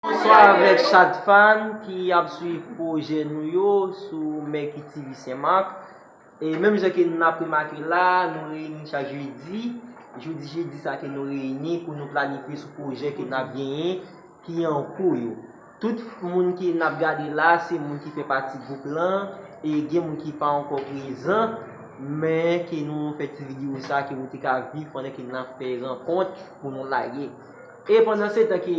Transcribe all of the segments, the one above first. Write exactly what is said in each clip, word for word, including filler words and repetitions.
Bonswa avèk chak fan ki ap swiv pwojè nou yo sou Mèki T V Senmak. E menm jan ke n ap remake la, nou reyini chak jedi. Jodi jedi sa ke nou reyini pou nou planifye sou pwojè ke n ap genyen ki an kou yo. Tout moun ke n ap gade la, se moun ki fè pati gwoup lan, e gen moun ki pa ankò prezan, men ke nou fè ti videyo sa ke nou te ka viv pandan ke n ap fè rankont pou nou lage. E pandan se tan ke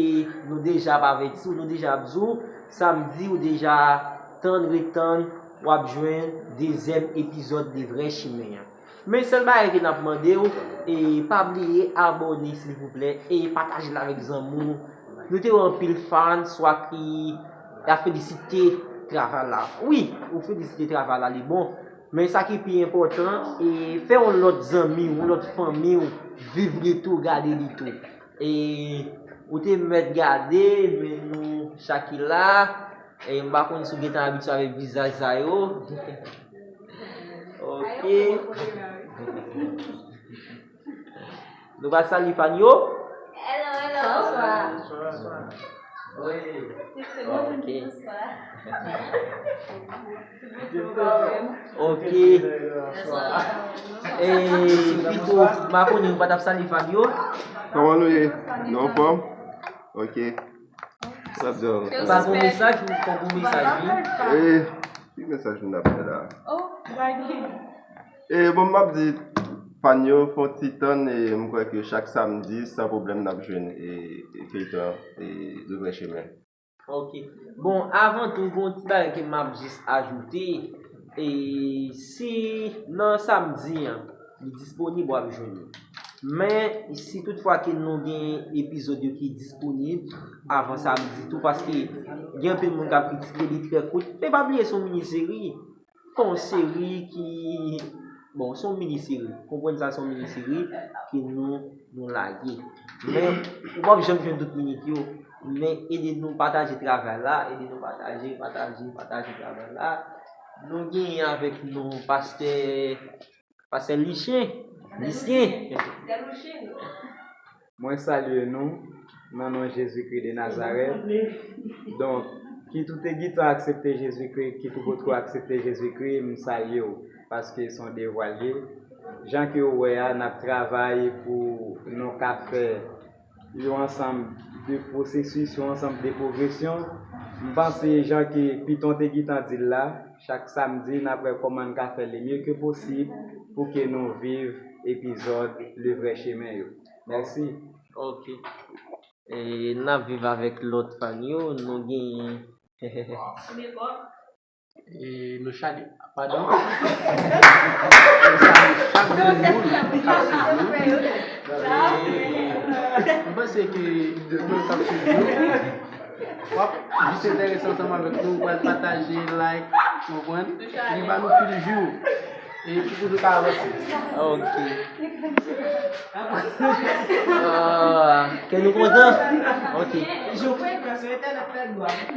nou deja ap avèti w, nou deja ap di w, samdi ou deja tann, ret tann, w ap jwenn dezyèm epizòd de Vrè Chimen an. Men sèl bagay ke n ap mande w, e pa bliye abòne silvouplè, e pataje l avèk zanmi w. Nou te wè anpil fan, swa ki ap felisite travay la. Wi, ou felisite travay la, li bon. Men sa ki pi enpòtan, e fè yon lòt zanmi w, yon lòt fanmi w viv li tou, gade li tou. E ou te mèt gade, men nou chak ki la. E m pa konn si w gentan abitye avèk vizaj sa yo. Ok. Nou pa salye fan yo? Hello, hello. Bonsoir. Bonsoir. Wi. Ok. Bonsoir. Ok. E pito, m pa konnen, ou pa t ap salye fan yo? Kòman nou ye? Nou anfòm? Ok. Sa ap di w? Pa gon mesaj, ou fè gon mesaj, wi. E, ki mesaj nou ap fè la? E, bon, m ap di, fan yo, fè yon ti tann, e m kwè ke chak samdi, san pwoblèm, n ap jwenn, e, e feyton, e, Le Vrai Chemin. Ok. Bon, avan tou, gon ti bagay ke m ap jis ajoute. E si nan samdi an, li disponib, w ap jwenn li. Men, si toutfwa ke nou gen epizòd yo ki disponib avan samdi tou, paske gen anpil moun k ap kritike li trè kout. Men pa bliye, se yon mini seri. Fè yon seri ki, bon, se yon mini seri. Konprann sa, se yon mini seri ke nou, nou lage. Men, ou p ap janm jwenn tout minit yo. Men, ede nou pataje travay la, ede nou pataje, pataje, pataje travay la. Nou genyen avèk nou pastè, pastè Lichen, Lisyen. Mwen salye nou nan non Jezikri de Nazarèt. Donk, kit ou te gentan aksepte Jezikri, kit ou potko aksepte Jezikri, m salye w, paske se yon devwa l ye. Jan ke w wè a, n ap travay pou nou ka fè yon ansanm de pwosesis, yon ansanm de pwogresyon. M panse, jan ke Piton te gentan di l la, chak samdi, n ap wè kòman n ka fè le mieux que possible pou ke nou viv epizòd Le Vrai Chemin yo. Mèsi. Ok. E n ap viv avèk lòt fan yo, nou genyen. E nou chak, padon. Nou salye chak grenn moun k ap swiv nou. E m panse ke moun k ap swiv nou, w ap jis enterese ansanm avèk nou, w al pataje, like, konprann? Li ba nou pil jou. E ki pou nou ka avanse. Ok. Ah, kè nou kontan? Ok.